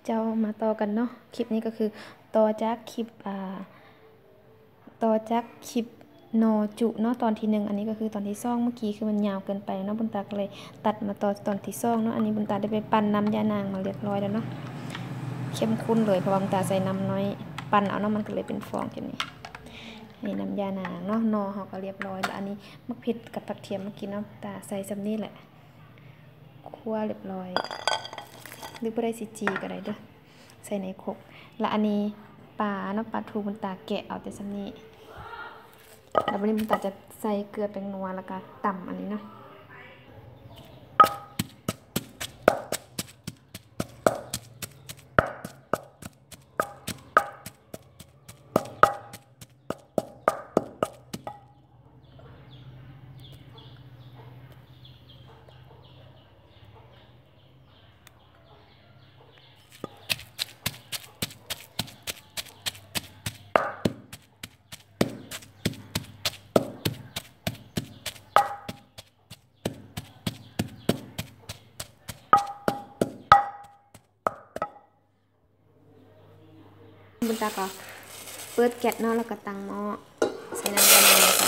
ເຈົ້າ ມາຕໍ່ກັນເນາະ ຄລິບນີ້ກໍຄືຕໍ່ຈາກຄລິບ ອ່າ ຕໍ່ຈາກຄລິບໜໍ່ຈຸເນາະ ຕອນທີໜຶ່ງ ອັນນີ້ກໍຄືຕອນທີສອງ ເມື່ອກີ້ຄືມັນຍາວເກີນໄປເນາະ ບຸນຕາກໍເລີຍຕັດມາຕໍ່ຕອນທີສອງເນາະ. ອັນນີ້ບຸນຕາໄດ້ໄປປັ່ນນ້ຳຢານາງມາລຽບຮ້ອຍແລ້ວເນາະ ເຂັ້ມຂຸ້ນເລີຍ ເພາະວ່າບຸນຕາໃສ່ນ້ຳນ້ອຍປັ່ນເອົາເນາະ ມັນກໍເລີຍເປັນຟອງແບບນີ້. ນີ້ນ້ຳຢານາງເນາະ ໜໍ່ເຮົາກໍລຽບຮ້ອຍແລ້ວ. ອັນນີ້ໝາກເຜັດກັບຜັກທຽມມາກິນເນາະ ຕາໃສ່ສ່ຳນີ້ແຫຼະ ຂົ້ວລຽບຮ້ອຍ ຫຼືບໍ່ໄດ້ຊິຈີ່ກໍໄດ້ເດີ້ ໃສ່ໃນຄົກ. ລະອັນນີ້ປາເນາະ ປາທູ ບຸນຕາແກະເອົາແຕ່ສ່ຳນີ້ ລະບັດນີ້ບຸນຕາຈະໃສ່ເກືອແປ້ງນົວ ລະກະຕຳອັນນີ້ເນາະ. ບຸນຕາກໍເປີດແກັດເນາະ ແລ້ວກໍຕັ້ງໝໍ້ ໃສ່ນ້ຳຢານາງລົງໄປ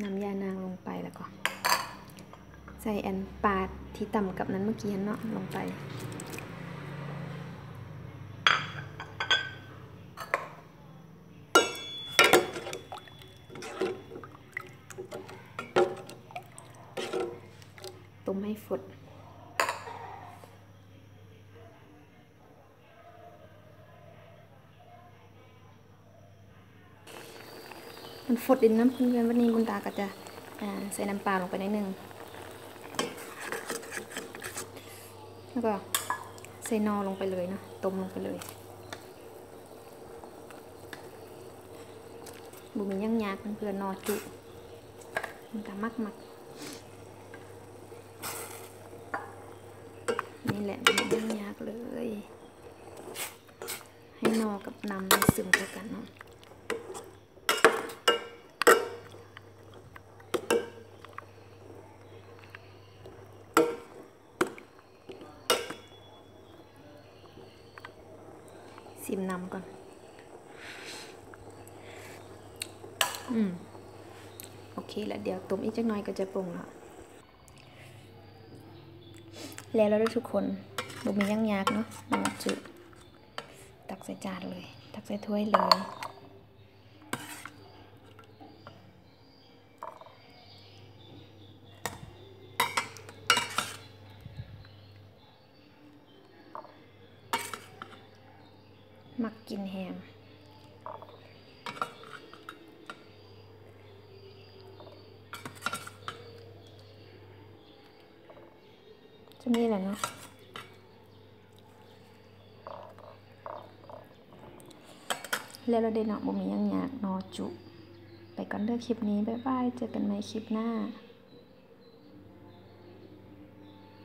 ນ້ຳຢານາງລົງໄປ ແລ້ວກໍໃສ່ອັນປາທີ່ຕຳກັບນັ້ນເມື່ອກີ້ຫັ້ນເນາະ ລົງໄປ. ຕົ້ມໃຫ້ຟົດ ມັນຟົດດີນະເພື່ອນໆ. ບັດນີ້ບຸນຕາກໍຈະ ອ່າ ໃສ່ນ້ຳປາລົງໄປໜ້ອຍໜຶ່ງ ແລ້ວກໍໃສ່ໜໍ່ລົງໄປເລີຍເນາະ ຕົ້ມລົງໄປເລີຍ. ບໍ່ມີຫຍັງຍາກເພື່ອນໆ ໜໍ່ຈຸ ມັນຕາມັກໆ ນີ້ແຫຼະ ບໍ່ມີຫຍັງຍາກເລີຍ ໃຫ້ໜໍ່ກັບນ້ຳມັນຊຶມເຂົ້າກັນເນາະ. ຊິມນ້ຳກ່ອນ ອືມ ໂອເຄລະ ດຽວຕົ້ມອີກຈັກໜ້ອຍກໍຈະປົງລະ. ແລ້ວລະເດີ້ທຸກຄົນ ບໍ່ມີຫຍັງຍາກເນາະ ໜໍ່ຈຸ. ຕັກໃສ່ຈານເລີຍ ຕັກໃສ່ຖ້ວຍເລີຍ. ມັກກິນແຮງ ຈະມີແຫຼະເນາະ. ແລ້ວລະເດ້ເນາະ ບໍ່ມີຫຍັງຍາກ ໜໍ່ຈຸ. ໄປກ່ອນເດີ້ຄລິບນີ້ ບາຍບາຍ ເຈີກັນໃໝ່ຄລິບໜ້າ.